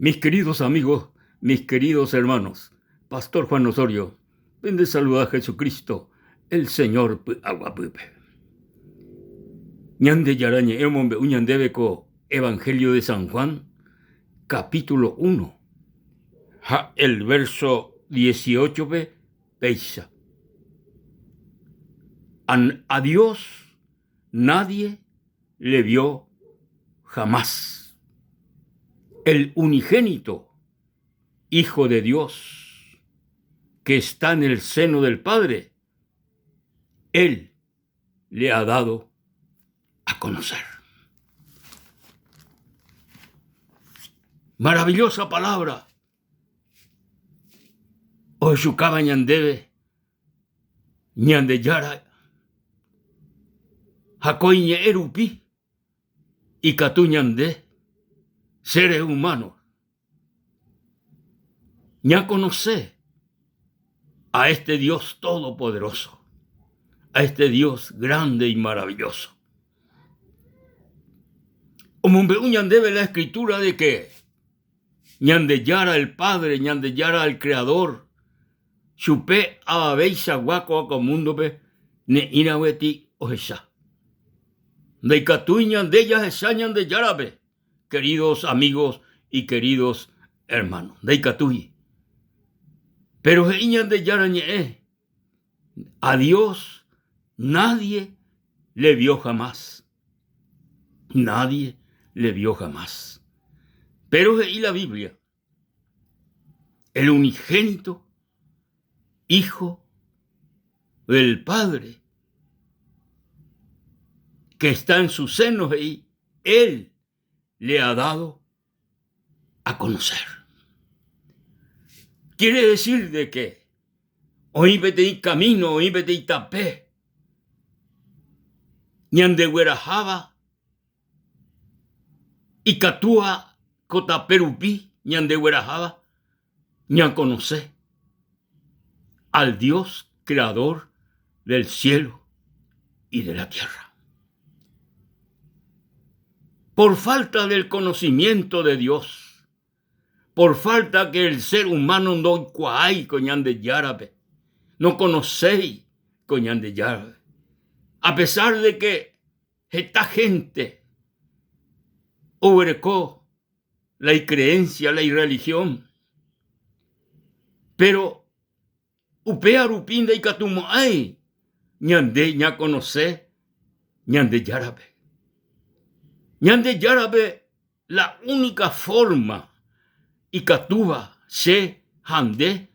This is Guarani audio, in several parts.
Mis queridos amigos, mis queridos hermanos, Pastor Juan Osorio, pende saluda Jesucristo, el Señor py'aguapýpe. Ñandejára ñe'ẽ omombe'u ñandéve ko Evangelio de San Juan, capítulo 1, ha el verso 18-pe péicha. A Dios nadie le vio jamás. El unigénito Hijo de Dios, que está en el seno del Padre, Él le ha dado a conocer. Maravillosa palabra. Ohechukáva ñandéve Ñandejára ha ko iñe'ẽ rupi ikatu ñande seres humanos ñakonose a este Dios todopoderoso, a este Dios grande y maravilloso. Omombe'u ñandéve la escritura de que Ñandejára el Padre, Ñandejára el Creador, chupe avaveichagua ko'ã ko múndope ne'ĩragueti ohecha. Ndaikatúi ñande jahecha Ñandejárape, queridos amigos y queridos hermanos, ndaikatúi. Pero he'i Ñandejára ñe'ẽ, a Dios nadie le vio jamás. Nadie le vio jamás. Pero he'i la Biblia, el unigénito Hijo del Padre que está en su seno, he'i, Él le ha dado a conocer. Quiere decir de que oĩ peteĩ camino, oĩ peteĩ tape ñandegueraháva ikatúva ko tape rupi ñandegueraháva ñakonose al Dios creador del cielo y de la tierra. Por falta del conocimiento de Dios, por falta que el ser humano ndoikuaái ko Ñandejárape, no konoséi ko Ñandejárape, a pesar de que heta gente oguereko la icreencia, la irreligión, pero upéva rupi ndaikatumo'ãi ñande ñakonose Ñandejárape. Ñandejárape la única forma ikatúva che ha nde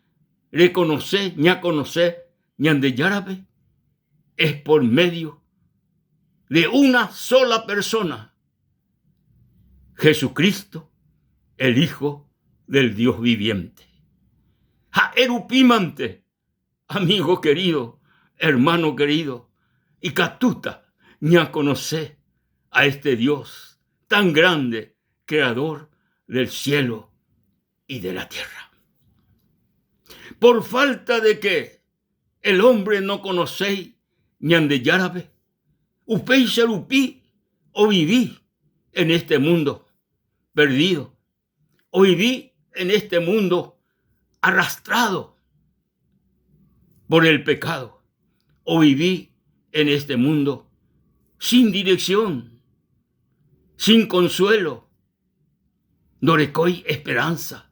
rekonose, ñakonose Ñandejárape es por medio de una sola persona, Jesucristo, el Hijo del Dios viviente. Ha'e rupímante, amigo querido, hermano querido, ikatúta ñakonose a este Dios tan grande, creador del cielo y de la tierra. Por falta de que el hombre no konoséi Ñandejárape, upéicha rupi ovivi en este mundo perdido, ovivi en este mundo arrastrado por el pecado, ovivi en este mundo sin dirección, sin consuelo, ndorekói esperanza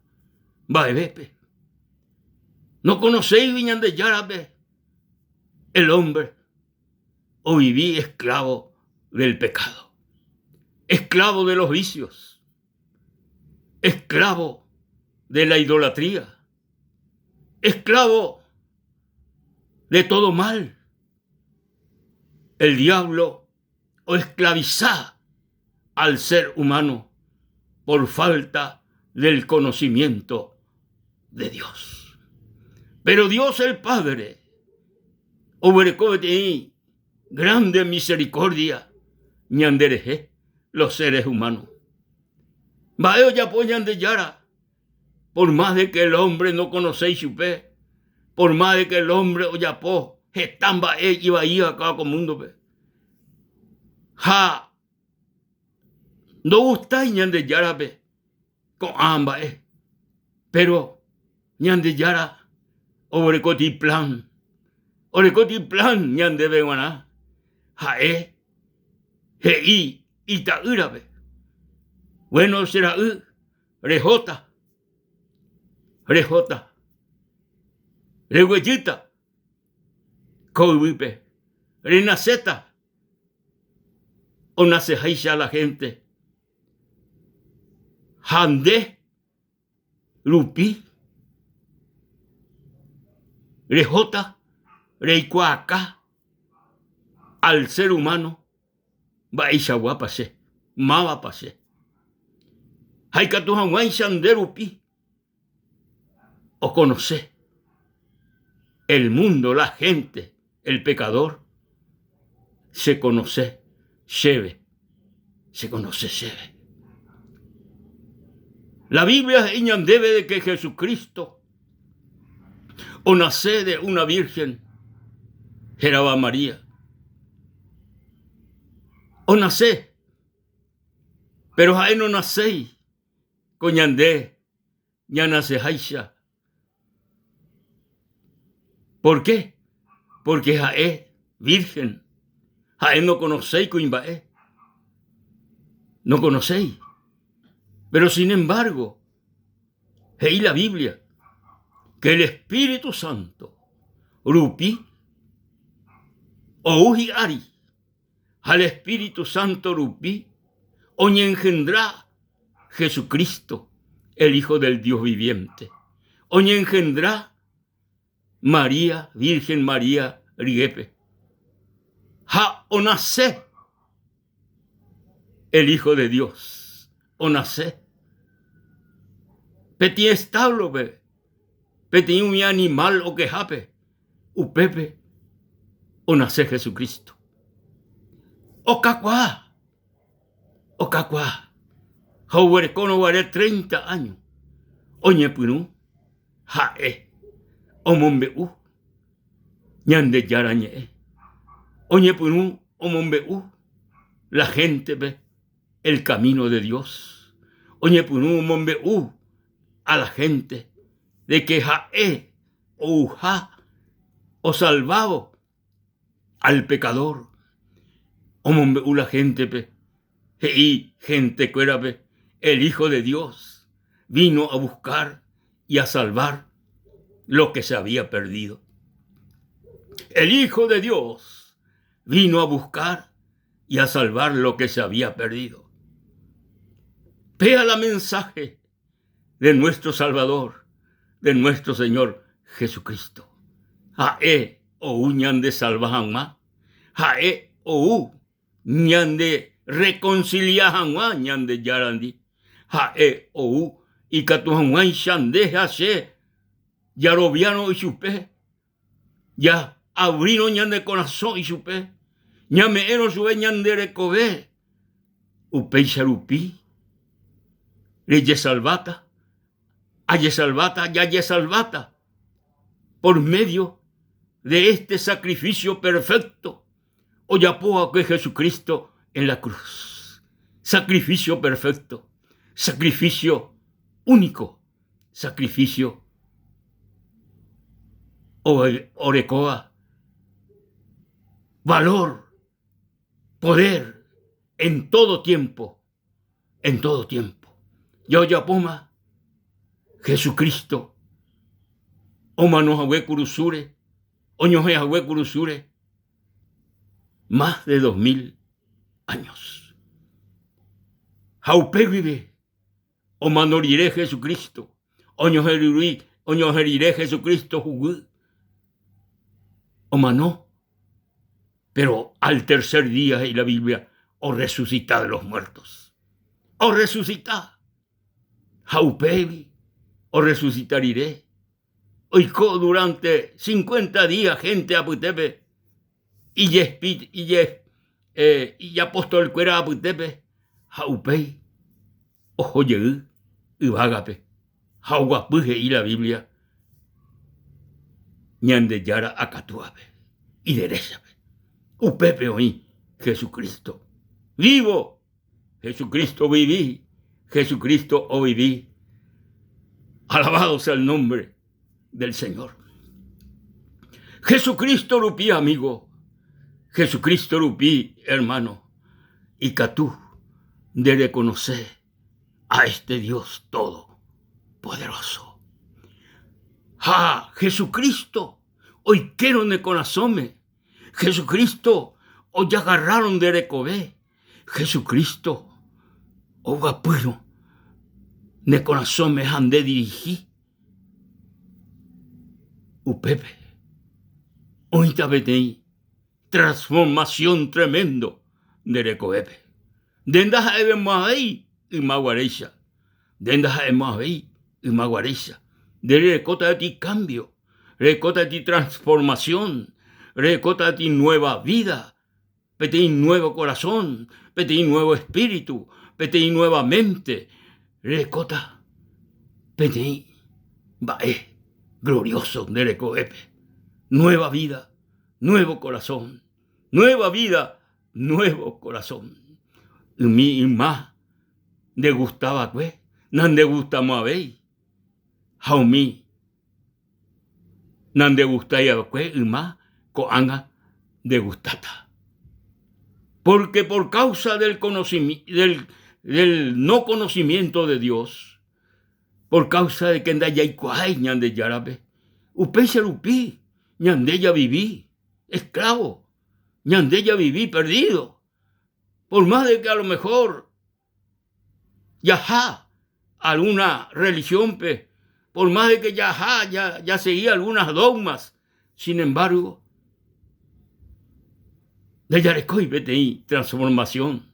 mba'evépe. Nokonoséigui Ñandejárape el hombre ovivi esclavo del pecado, esclavo de los vicios, esclavo de la idolatría, esclavo de todo mal. El diablo oesclavisa al ser humano por falta del conocimiento de Dios. Pero Dios el Padre oguereko peteĩ grande misericordia ñanderehe los seres humanos. Mba'e ojapo Ñandejára por más de que el hombre no konoséi chupe, por más de que el hombre ojapo heta mba'e ivaíva kóva ko múndope. Ha ndogustái Ñandejárape. ko'ã mba'e. Péro Ñandejára oguerekóta iplan, orekóta iplan ñandéve g̃uarã. Ha'e he'i ita'ýrape, Bueno, che ra'y, rehóta, rehóta, reguejýta ko yvýpe, renaséta onaseháicha la hénte ha nde rupi rehóta reikuaaka al ser humano mba'eichaguápa che, mávapa che. Ha ikatu hag̃uáicha nde rupi okonose el mundo, la gente, el pecador, chekonose chéve, chekonose chéve. La Biblia he'i ñandéve de que Jesucristo onase de una virgen hérava María. Onase, pero ha'e nonaséi ko ñande ñanaseháicha. Por qué? Porque ha'e virgen, ha'e nokonoséi kuimba'e, nokonoséi. Pero sin embargo, he'i la Biblia que el Espíritu Santo rupi ou hi'ári ha el Espíritu Santo rupi oñengendra Jesucristo, el Hijo del Dios viviente. Oñengendra María, Virgen María ryépe. Ha onase el Hijo de Dios, onase peteĩ establo-pe, peteĩ umi animal okehápe, Upépe onase Jesucristo. Okakuaa, okakuaa ha oguerekórõ guare treinta áño oñepyrũ ha'e omombe'u Ñandejára ñe'ẽ. Oñepyrũ omombe'u la héntepe el camino de Dios. Oñepyrũ omombe'u a la hénte de que ha'e ouha osalvávo al pekadór, omombe'u la héntepe, he'i hentekuérape, El Hijo de Dios vino a buscar y a salvar lo que se había perdido. El Hijo de Dios vino a buscar y a salvar lo que se había perdido. Péa la mensaje de nuestro Salvador, de nuestro Señor Jesucristo. Ha'e ou ñande salva hag̃ua, ha'e ou ñande reconcilia hag̃ua Ñandejárandi, ha'e ou ikatu hag̃uáicha nde ha che jaroviárõ ichupe, Ja'avrírõ ñane korasõ ichupe, ñame'ẽrõ chupe ñande rekove, upéicha rupi rejesalváta, ajesalváta, jajesalváta por medio de este sacrificio perfecto ojapo va'ekue Jesucristo en la cruz. Sacrificio perfecto, sacrificio único. sacrificio orekóva valor, poder en todo tiempo, en todo tiempo. Ja ojapóma Jesucristo omano hague kurusúre, oñohẽ hague kurusúre más de 2000 años. Ha upe guive Omano rire Jesucristo, oñohẽ rire Jesucristo huguy, omano. Pero al tercer día, he'i la Biblia, orresucita de los muertos. Orresucita. Ha upégui orresucita rire, oiko durante 50 días gente apytépe, ijapostolkuéra apytépe ha upéi oho jey yvágape ha oguapy he'i la Biblia Ñandejára akatúape, ideréchape. Upépe oĩ Jesucristo. Vivo! Jesucristo ovivi, Jesucristo ovivi. Alabado sea el nombre del Señor. Jesucristo rupi, amigo. Jesucristo rupi, hermano. Ikatu nde reconoce a este Dios todopoderoso. Ha Jesucristo oikérõ ne korasõme, Jesucristo ojagarrárõ nde rekove, Jesucristo oguapýrõ ne korasõme ha nde dirihi, upépe oĩta peteĩ transformación tremendo nde rekovépe. Nde ndaha'evemo'ãvéi ymaguaréicha, nde ndaha'emo'ãvéi ymaguaréicha, nde rerekóta peteĩ cambio, rerekóta peteĩ transformación, rerekóta peteĩ nueva vida, peteĩ nuevo corazón, peteĩ nuevo espíritu, peteĩ nueva mente, rerekóta peteĩ mba'e glorioso nde rekovépe, nueva vida, nuevo corazón, nueva vida, nuevo corazón. Umi yma ndegustava'ekue nandegustamo'ãvéi ha umi nandegustai'akue yma ko'ág̃a ndegustáta. Pórke por káusa del del no conocimiento de Dios, por káusa de ke ndajaikuaái Ñandejárape, upéicha rupi ñande javivi esklávo, ñande javivi perdído, por más de ke a lo mejor jaha alguna religión-pe, por más de que jaha jasegi algunas dogmas, sin embargo, ndajarekói peteĩ transformación,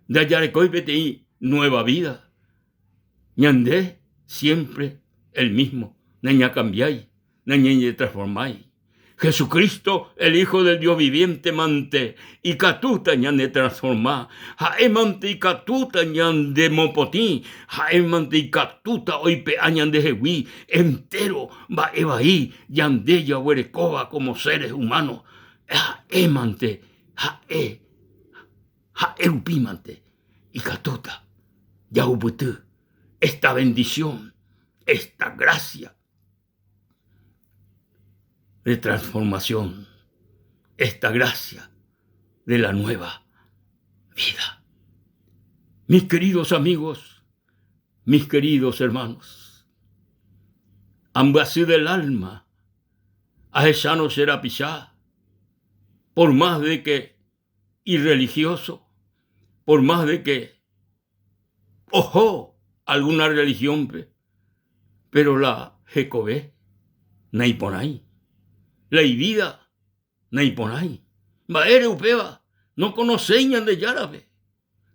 ndajarekói peteĩ nueva vida. Ñande siempre el mismo, nañakambiái, nañañetransformái. Jesucristo, el Hijo del Dios viviente mante ikatúta ñanetransforma, ha'e mante ikatúta ñandemopotĩ, ha'e mante ikatúta oipe'a ñandehegui entéro mba'e vai ñande jaguerekóva como seres humanos, ha'e mante, ha'e, ha'e rupi mante ikatúta jahupyty esta bendición, esta gracia. de transformación, esta gracia de la nueva vida. Mis queridos amigos, mis queridos hermanos, ambyasy del alma ahechárõ che rapicha, por más de que irreligioso, por más de que oho alguna religión-pe, pero la hekove naiporãi, la ivida naiporãi. Mba'ére upéva? Nokonoséi Ñandejárape.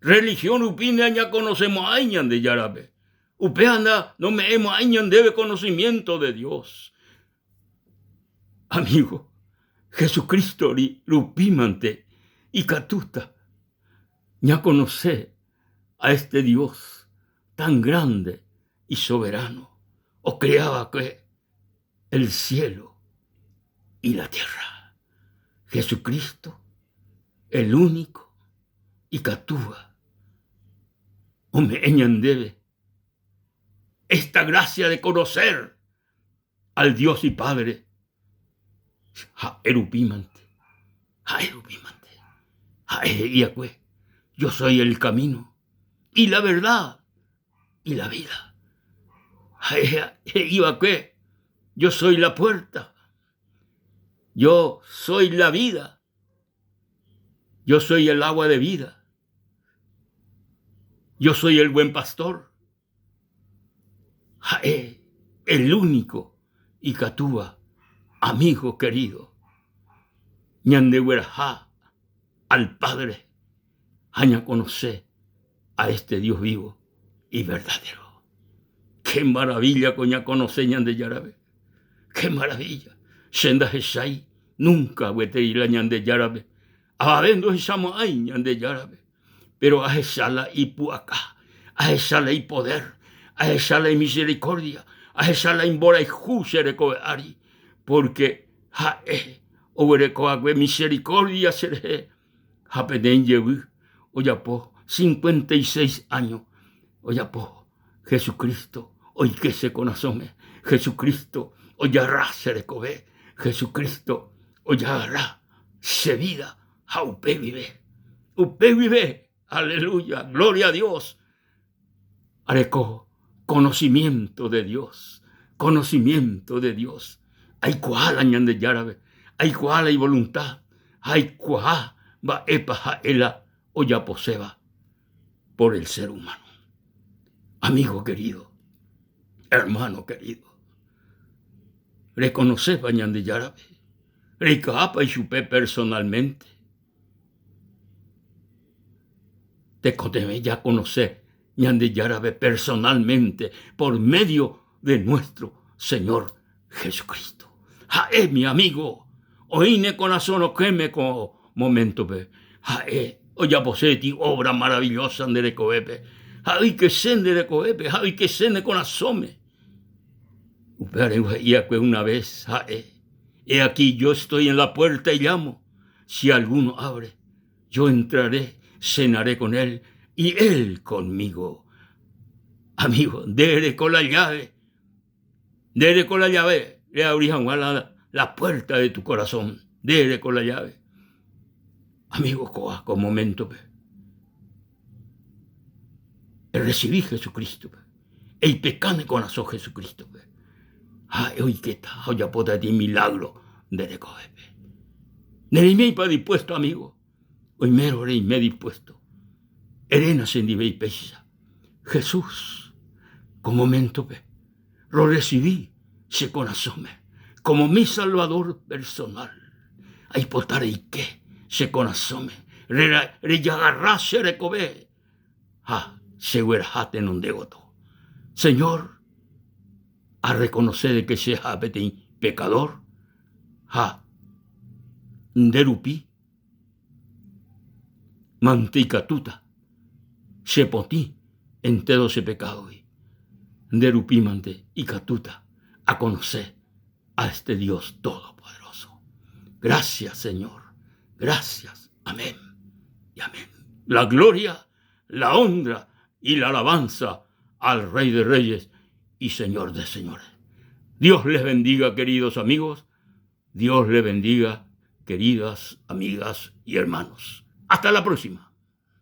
Religión rupi ndañakonosemo'ãi Ñandejárape. Upéva nome'ẽmo'ãi ñandéve conocimiento de Dios. Amigo, Jesucristo rupímante ikatúta ñakonose a este Dios tan grande y soberano ocrea va'ekue el cielo y la tierra. Jesucristo, el único ikatúva ome'ẽ ñandéve esta gracia de conocer al Dios y Padre ha'e rupímante, ha'e rupímante. Ha'e he'iakue, Yo soy el camino y la verdad y la vida. Ha'e he'iva'ekue, Yo soy la puerta, yo soy la vida, yo soy el agua de vida, yo soy el buen pastor. Ha'e el único ikatúva, amigo querido, ñandegueraha al Padre ha ñakonose a este Dios vivo y verdadero. Qué maravilla ko ñakonose Ñandejárape! Qué maravilla! Che ndahechái nunca gueteri la Ñandejárape. Avave ndohechamo'ãi Ñandejárape. Péro ahecha la ipu'aka, ahecha la ipoder, ahecha la imisericordia, ahecha la imborayhu che rekove ári, pórke ha'e oguereko va'ekue misericordia cherehe ha peteĩ jevy ojapo 56 áño ojapo Jesucristo. oike che korasõme, Jesucristo ojarra che rekove, Jesucristo ojagarra che vida ha upe guive, upe guive, aleluya, gloria a Dios, areko conocimiento de Dios, conocimiento de Dios, aikuaa la Ñandejárape, aikuaa la ivoluntad, aikuaa mba'épa ha'e la ojaposéva por el ser humano. Amigo querido, hermano querido, rekonosépa Ñandejárape? Reikuaápa ichupe personalmente? Tekotevẽ jakonose Ñandejárape personalmente por medio de nuestro Señor Jesucristo. Ha'e mi amigo, oĩ ne korasõ rokẽme ko moméntope. Ha'e ojaposéti obra maravillosa nde rekovépe. Ha'e oikese nde rekovépe, ha'e oikese ne korasõme. Upévare he'i va'ekue una vez ha'e, He aquí yo estoy en la puerta y llamo, si alguno abre, yo entraré, cenaré con él y él conmigo. Amigo, nde ereko la llave, nde ereko la llave reabri hag̃ua la, la puerta de tu corazón, nde ereko la llave. Amigo, kóva ko moméntope, erresivi Jesucrístope, eipeka ne korasõ Jesucrístope, ha'e oikéta ha ojapóta peteĩ milagro nde rekovépe. Nereiméipa dispuesto, amigo? Oimérõ reime dispuesto, eréna chendive ipéicha, Jesús, ko moméntope rorresivi che korasõme como mi Salvador personal. Aipota reike che korasõme, rejagarra che rekove ha chegueraha tenonde gotyo. Señor, arreconoce de que che ha peteĩ pecador ha nde rupi mante ikatúta che potĩ entéro che pekádogui. Nde rupi mante ikatúta akonose a este Dios Todopoderoso. Gracias, Señor. Gracias. Amén y amén. La gloria, la honra y la alabanza al Rey de Reyes y Señor de Señores. Dios les bendiga, queridos amigos. Dios les bendiga, queridas amigas y hermanos. Hasta la próxima.